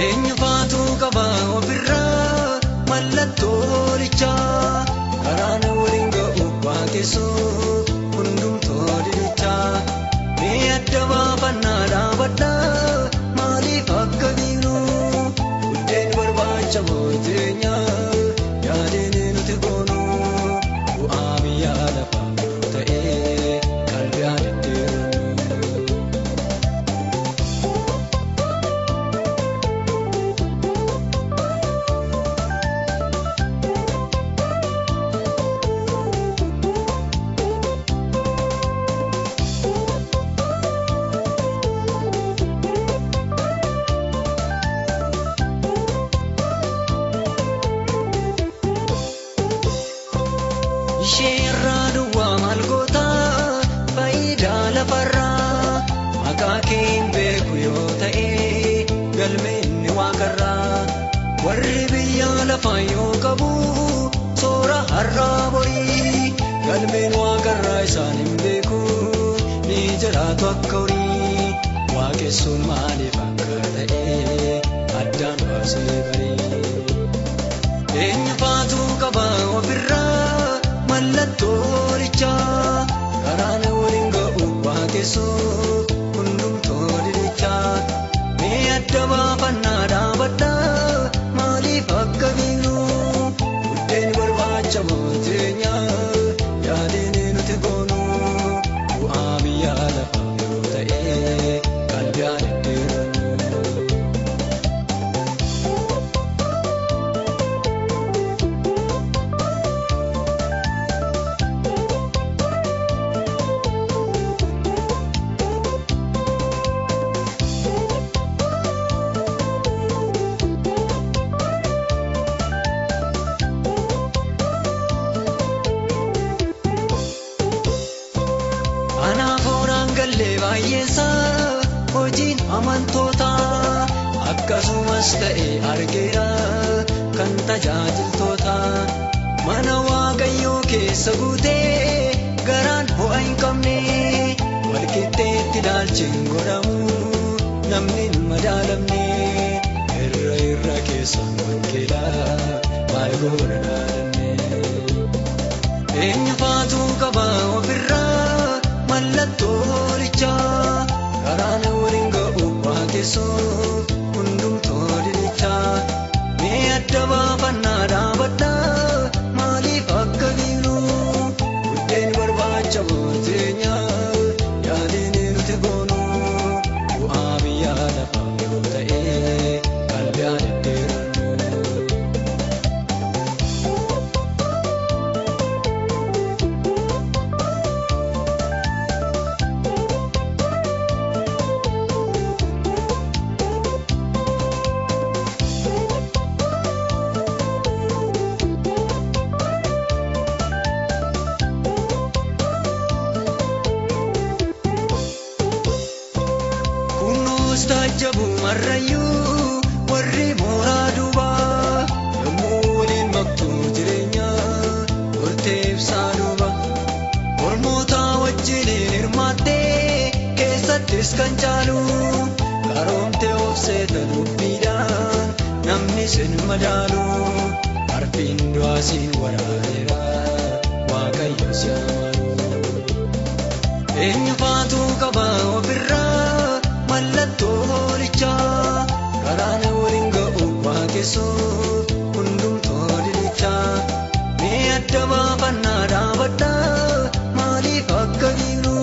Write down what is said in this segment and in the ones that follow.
Eenyufaatu qaba ofirraa mallattoo hoolichaa karaan waliin ga'u waaqessuu hundumtuu didichaa mee adda baafannaa dhaabadhaa maaliif akka dhiinu buddeen barbaacha jireenyaa yaadeen nuti goonu bu'aa biyya lafaa yoo ta'e qalbii addeeru. Isheerraa duwwaa maal goota faayidaa lafarraa maqaa kee hin beeku yoo ta'e galmeenni waaqarraa warri biyya lafaa yoo qabu soora har'aa borii galmeen waaqarraa isaan hin beeku ni jiraatu akka horii waaqessuun maaliif akka ta'e addaan baasee barii. Eenyufaatu qaba ofirraa mallattoo hoolichaa karaan waliin ga'u waaqessuu hundumtuu didichaa mee adda baafannaa dhaabadhaa maaliif akka dhiinu buddeen barbaacha jireenyaa yaadeen nuti goonu bu'aa biyya lafaa yoo ta'e qalbii addeeru. Anaaf gallee baay'eesaa hojiin amantoota akkasumas ta'e argeera kan tajaajiltoota mana waaqayyoo keessa guutee garaan ho'a hin qabne walqixxeetti ilaalchi hin godhamu namni hin madaalamne irra irra keessaan wangeelaa maal goona dhaadanne. Eenyufaatu qaba ofirraa mallattoo hoolichaa karaan waliin ga'u waaqessuu hundumtuu didichaa mee adda baafannaa dhaabadhaa maaliif akka dhiinu buddeen barbaacha jireenyaa yaadeen nuti goonu bu'aa biyya lafaa yoo ta'e qalbii addeeru. Kunuus taajjabu marrayyuu warri mooraa duubaa yommuu waliin maktuu jireenya gortee ibsaa duuba mormoota wajjiniin hirmaattee keessattis kan caalu qaroomtee obseeta dubbiidhaan namni sin madaalu arfiin du'aa siin waraaneera waaqayyo si amanu. Eenyufaatu qaba ofirraa mallattoo hoolichaa karaan waliin ga'u waaqessuu hundumtuu didichaa mee adda baafannaa dhaabadhaa maaliif akka dhiinu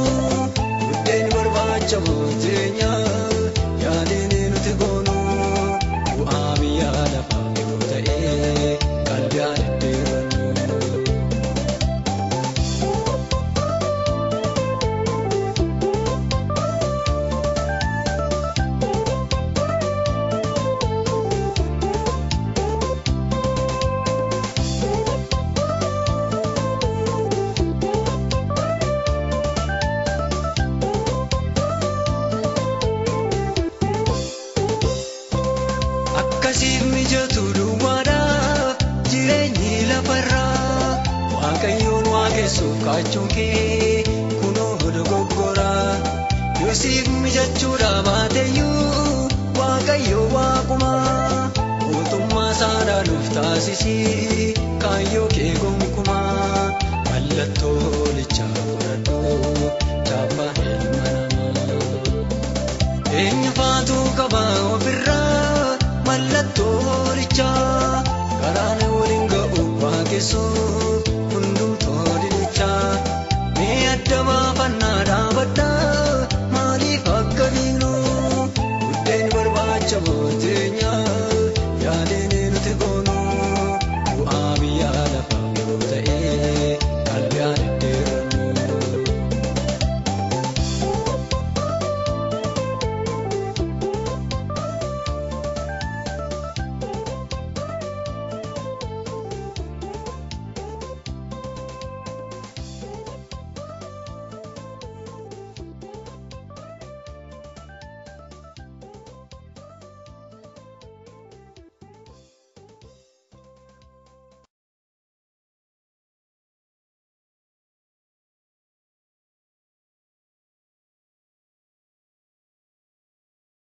buddeen barbaacha jireenyaa yaadeen nuti goonu bu'aa biyya lafaa yoo ta'e qalbii addeeru. Akkasiif mijatu duwwaadhaaf jireenyi lafarraa waaqayyoon waaqessuuf kaachuun kee kunoo dogoggora Yoosiif mijachuudha baateyyuu waaqayyo waaquma. Taasisii kaayyoo kee gonkumaa mallattoo hoolichaa fudhadhu chaappaa ilma namaa.